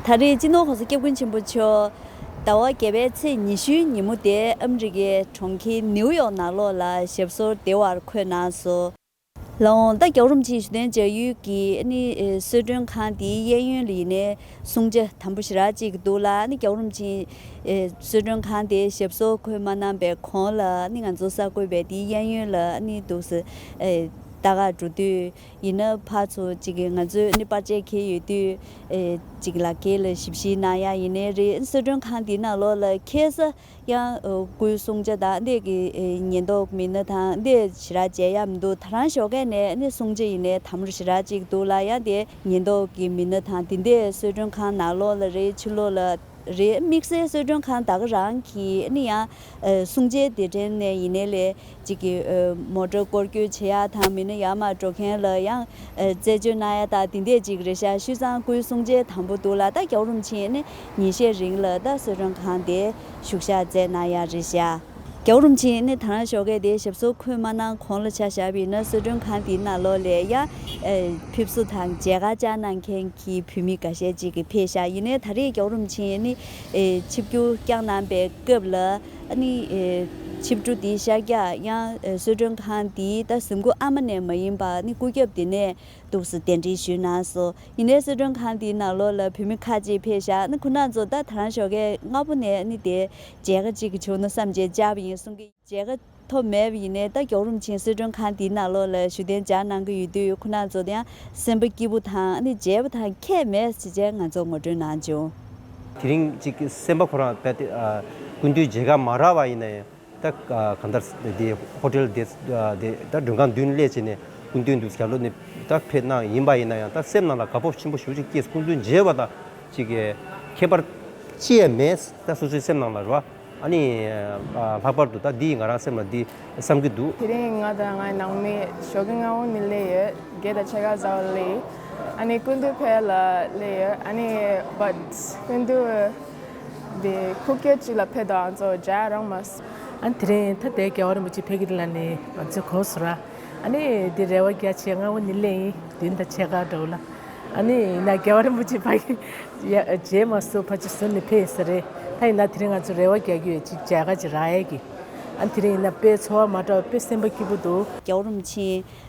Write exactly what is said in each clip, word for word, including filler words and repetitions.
ད་རེས་སྤྱི་ནོར་༸གོང་ས་༸སྐྱབས་མགོན་ཆེན་པོ་མཆོག་ཟླ་བ་བརྒྱད་པའི་ཚེས་ཉི་ཤུའི་ཉིན་མོ་དེ་ཨ་མི་རི་ཀའི་གྲོང་ཁྱེར་ནིའུ་ཡོག་ནང་ལོགས་ལ་ཞབས་སོར་བདེ་བར་འཁོད་གནང་སོང་། ལགས་འོང་། ད་རྒྱལ་བ་རིན་པོ་ཆེ་བཞུགས་གདན་འཇགས་ཡུལ་གྱི་ཨ་ནི་གསོལ་མགྲོན་ཁང་དེའི་གཡས་གཡོན་ལ་ཡིན་ནའི་གསུང་ཆོས་དམ་པོ་ཞེ་དྲག་ཅིག་འདུག་ལ། ཨ་ནི་རྒྱལ་བ་རིན་པོ་ཆེ་གསོལ་མགྲོན་ཁང་དེ་ཞབས་སོར་འཁོད་མ་གནང་པའི་གོང་ལ། ཨ་ནི་ང་ཚོ་གསར་འགོད་པས་དེའི་གཡས་གཡོན་ལ་ཨ་ནི་འདུག་སེ་ལྟ་ག་འགྲོ་དུས། ཡིན་ན་ཕར་ཚུར་ཅིག་གི་ང་ཚོས་ནི་པར་ཆས་འཁྱེར་ཡོད་དུས། ཨེ་ཅིག་ལག་འཁྱེར་ལ་ཞིབ་བཤེར་གནང་ཡ་ཡིན་ནའི་རེད། གསོལ་མགྲོན་ཁང་འདིའི་ནང་ལོགས་ལ་ཁ་སང་ཡང་ཨ་སྐུའི་གསུང་ཆོས་དང་འདི་གི་ཨེ་ཉེན་རྟོག་མི་སྣ་དང་འདི་ཞེ་དྲག་མཇལ་ཡ་མི་འདུག་ད་རང་ཞོགས་ཀས་ནས་ནི་གསུང་ཆོས་ཡིན་ནའི་དམ་རུ་ཞེ་དྲག་ཅིག་འདུག་ལ། ཡང་དེ་ཉེན་རྟོག་གི་མི་སྣ་དང་དེ་འདྲས་གསོལ་མགྲོན་ཁང་ནང་ལོགས་ལ་རེད། ཕྱི་ལོགས་ལ་རེད། དམིགས་བསལ་གསོལ་མགྲོན་ཁང་ད་ག་རང་གི་ནི་ཡང་ཨ་གསུང་ཆོས་སྡེ་ཕྲན་ནས་ཡིན་ནའི་ལས་ཅིག་གི་ཨ་མོ་ཊ་སྐོར་སྐྱོད་བྱེད་ཡ་དང་མི་སྣ་ཡར་མར་འགྲོ་མཁན་ལ་ཡང་ཨ་རྩད་གཅོད་གནང་ཡ་དང་དེ་འདྲས་ཅིག་རེད་ཤག་ཤུལ་ཙང་སྐུའི་གསུང་ཆོས་དམ་པོ་འདུག་ལ། ད་རྒྱལ་བ་རིན་པོ་ཆེ་ནི་ཉིན་ཤས་རིང་ལ་ད་གསོལ་མགྲོན་ཁང་དེ་བཞུགས་ཞག་མཛད་གནང་ཡ་རེད་ཤག་རྒྱལ་བ་རིན་པོ་ཆེ་ནི་ད་རང་ཞོགས་ཀས་དེ་ཞབས་སོར་འཁོད་མ་གནང་གོང་ལ་ཆ་བཞག་པ་ཡིན་ན་གསོལ་མགྲོན་ཁང་དེའི་ནང་ལོགས་ལ་ཡང་ཨ་ཕེབས་བསུ་དང་མཇལ་ཁ་བཅར་གནང་མཁན་གྱི་བོད་མི་འགའ་ཤས་ཅིག་གིས་ཕེབས་ཤག་ཡིན་ནའི་ད་རེས་རྒྱལ་བ་རིན་པོ་ཆེ་ནི་ཨེ་ཆིབས་བསྒྱུར་བསྐྱངས་གནང་པའི་སྐབས་ལ་ཨ་ནི་ཨེ་ཆིབས་འགྲོ་འདི་ཤར་རྒྱག་ཡང་ཨེ་གསོལ་མགྲོན་ཁང་འདི་ད་གཟིམ་སྐུ་ཨ་མ་ནས་མ་ཡིན་པ་ནི་སྐུ་རྒྱབ་འདི་ནས་འདུག་སེ་གདན་འདྲེན་ཞུས་གནང་སོང་། ཡིན་ནའི་གསོལ་མགྲོན་ཁང་འདིའི་ནང་ལོགས་ལ་བོད་མི་ཁག་ཅིག་ཕེབས་ཤག་ནི་ཁོ་རང་ཚོ་ད་ད་རང་ཞོགས་ཀས་སྔ་པོ་ནས་ནི་དེ་མཇལ་ཁ་ཅིག་བྱུང་ན་བསམ་བྱས་བཅར་བ་ཡིན་གསུང་གི། མཇལ་ཁ་ཐོབ་མེད་པ་ཡིན་ནའི་ད་རྒྱལ་བ་རིན་པོ་ཆེ་གསོལ་མགྲོན་ཁང་འདིའི་ནང་ལོགས་ལ་བཞུགས་གདན་འཇགས་གནང་གི་ཡོད་དུས་ཁོ་རང་ཚོ་ཡང་སེམས་པ་སྐྱིད་པོ་དང་ཨ་ནི་མཇལ་བ་དང་ཁྱད་མེད་ཅེས་བྱས་ང་ཚོ་ངོ་སྤྲོད་གནང་བྱུང་། དེ་རིང་ཅིག་སེམས་པ་ཁོ་རང་རྦད་དེ་ཨ་སྐུ་མདུན་མཇལ་ཁ་མ་རག་པ་ཡིན་ན་ཡང་ད་ཨ་གང་ལྟར་དེ་ཧོ་ཊེལ་དེ་ཨ་དེ་ད་མགྲོན་ཁང་མདུན་སླེབས་བྱས་ནས་སྐུ་མདུན་དུ་རྒྱབ་ལོགས་ནས་ད་ཕེབས་གནང་ཡིན་པ་ཡིན་ན་ཡང་ད་སེམས་ནང་ལ་དགའ་སྤོབས་ཆེན་པོ་ཞེ་པོ་ཅིག་སྐྱེས། སྐུ་མདུན་མཇལ་བ་དང་ཅིག་ཁྱད་པར་ཅི་ཡང་མེད། ད་སོ་སོའི་སེམས་ནང་ལ་རེད་བ། ཨ་ནི་ཨ་ལྷག་པར་དུ་ད་འདི་ང་རང་སེམས་ལ་འདི་བསམ་གྱི་འདུག་དེ་རིང་ང་དང་ངའི་ནང་མི་ཞོགས་ཀས་སྔ་པོ་ནས་སླེབས་ཡོད། བརྒྱད་དང་ཕྱེད་ཀ་ཙམ་སླེབས། ཨ་ནི་སྐུ་མདུན་ཕེབས་ལ་སླེབས་ཡོད། ཨ་ནི་བཊ་སྐུ་མདུན་འདི་ཁུག་ཀྱོག་ཅིག་ལ་ཕེབས་དང་ང་ཚོ་མཇལ་རག་མ་སོང་། ཨ་ནི་དེ་རིང་ད་ལྟའི་རྒྱལ་བ་རིན་པོ་ཆེ་ཕེབས་ཀྱི་ལ་ནི་ང་ཚོ་གོ་སོང་ར། ཨ་ནི་འདི་རེ་བ་རྒྱ་ཆེ། སྔ་པོ་ནས་སླེབས་ཡིན། བདུན་དང་ཕྱེད་ཀ་འགྲོ་ལ། ཨ་ནི་ཡིན་ན་རྒྱལ་བ་རིན་པོ་ཆེ་ཕ་གི་ཡ་རྗེས་མ་སུ་ཕ་ཆེ་ཟུར་ནས་ཕེབས་ས་རེད། ད་ཡིན་ན་དེ་རིང་ང་ཚོ་རེ་བ་རྒྱག་གི་ཡོད། ཅིག་མཇལ་ཁ་ཅིག་རག་ཡས་ཀྱི། ཨ་དེ་རིང་ཡིན་ན་དཔེ་ཚོར་བ་མ་འདྲ་བ་དཔེ་སེམས་པ་སྐྱིད་པོ་འདུག་རྒྱལ་བ་རིན་པོ་ཆེ་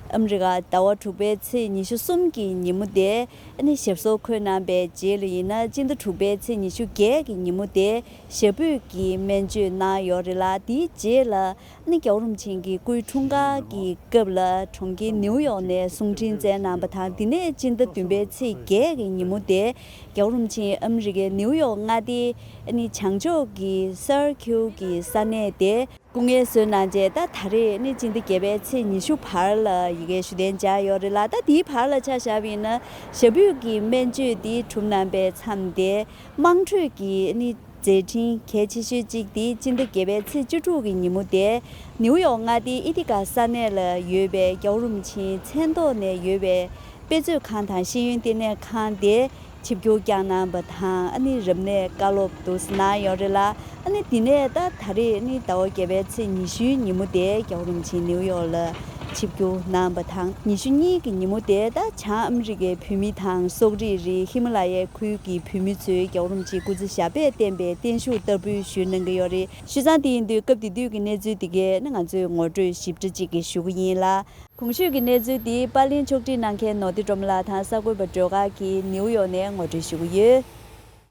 ཨ་མི་རི་ཀ་ཟླ་བ་དྲུག་པའི་ཚེས་ཉི་ཤུ་གསུམ་གྱི་ཉིན་མོ་དེ་ཨ་ནི་ཞབས་སོར་འཁོད་གནང་པའི་རྗེས་ལ་ཡིན་ན་སྤྱི་ཟླ་དྲུག་པའི་ཚེས་ཉི་ཤུ་བརྒྱད་ཀྱི་ཉིན་མོ་དེ་ཞབས་པུས་ཀྱི་སྨན་བཅོས་གནང་ཡོད་རེད་ལ། དེའི་རྗེས་ལ། ནི་རྒྱལ་བ་རིན་པོ་ཆེ་གི་སྐུའི་འཁྲུངས་སྐར་གྱི་སྐབས་ལ་གྲོང་ཁྱེར་ནིའུ་ཡོག་ནས་གསུང་འཕྲིན་བསྩལ་གནང་པ་དང་། དེ་ནས་སྤྱི་ཟླ་བདུན་པའི་ཚེས་བརྒྱད་ཀྱི་ཉིན་མོ་དེ་རྒྱལ་བ་རིན་པོ་ཆེ་ཨ་མི་རི་ཀའི་ནིའུ་ཡོག་མངའ་སྡེའི་ནི་བྱང་ཕྱོགས་ཀྱི་སར་ཁིའུ་གི་ས་གནས་དེ་སྐུ་ངལ་གསོ་གནང་རྗེས། ད་ད་རེས་ནི་སྤྱི་ཟླ་བརྒྱད་པའི་ཚེས་ཉི་ཤུ་བར་ལ་ཡ་གིར་བཞུགས་གདན་འཇགས་ཡོད་རེད་ལ། ད་དེའི་བར་ལ་ཆ་བཞག་པ་ཡིན་ན་ཞབས་པུས་ཀྱི་སྨན་བཅོས་འདི་གྲུབ་གནང་པའི་མཚམས་དེ་དམངས་ཁྲོད་ཀྱི་ནི་མཛད་འཕྲིན་གལ་ཆེ་ཤོས་གཅིག་དེ་སྤྱི་ཟླ་བརྒྱད་པའི་ཚེས་བཅུ་དྲུག་གི་ཉིན་མོ་དེ་ནིའུ་ཡོག་མངའ་སྡེའི་ཨི་ཐི་ཀ་ས་གནས་ལ་ཡོད་པའི་རྒྱལ་བ་རིན་པོ་ཆེའི་མཚན་ཐོག་ནས་ཡོད་པའི་དཔེ་མཛོད་ཁང་དང་ཤེས་ཡོན་ལྟེ་གནས་ཁང་དེ་ཆིབས་བསྒྱུར་བསྐྱངས་གནང་བ་དང་། ཨ་ནི་རབ་གནས་བཀའ་སློབ་འདུག་སེ་གནང་ཡོད་རེད་ལ། ཨ་ནི་དེ་ནས་ད་ད་རེས་ནི་ཟླ་བ་བརྒྱད་པའི་ཚེས་ཉི་ཤུའི་ཉིན་མོ་དེ་རྒྱལ་བ་རིན་པོ་ཆེ་ནིའུ་ཡོག་ལ་ཆིབས་བསྒྱུར་གནང་བ་དང་། ཉི་ཤུ་གཉིས་ཀྱི་ཉིན་མོ་དེ་ད་བྱང་ཨ་མི་རི་ཀའི་བོད་མི་དང་སོག་རིགས་རིགས་ཧི་མ་ལ་ཡའི་ཁུལ་གྱི་བོད་མི་ཚོས་རྒྱལ་བ་རིན་པོ་ཆེའི་སྐུ་ཚེ་ཞབས་པད་བརྟན་པའི་བརྟན་བཞུགས་བསྟར་འབུལ་ཞུས་གནང་གི་ཡོད་རེད། བྱས་ཙང་དེ་ཡིན་དུས་སྐབས་དེ་དུས་ཀྱི་གནས་ཚུལ་དེ་གས་ནི་ང་ཚོས་ངོ་སྤྲོད་ཞིབ་ཕྲ་ཅིག་གི་ཞུ་གི་ཡིན་ལ། གོང་ཞུས་ཀྱི་གནས་ཚུལ་དེ་པར་ལེན་ཕྱོགས་སྒྲིག་གནང་མཁན་ནོར་བདེ་སྒྲོལ་མ་ལགས་དང་གསར་འགོད་པ་སྒྲོལ་དཀར་གྱིས་ནིའུ་ཡོག་ནས་ངོ་སྤྲོད་ཞུ་གི་ཡོད།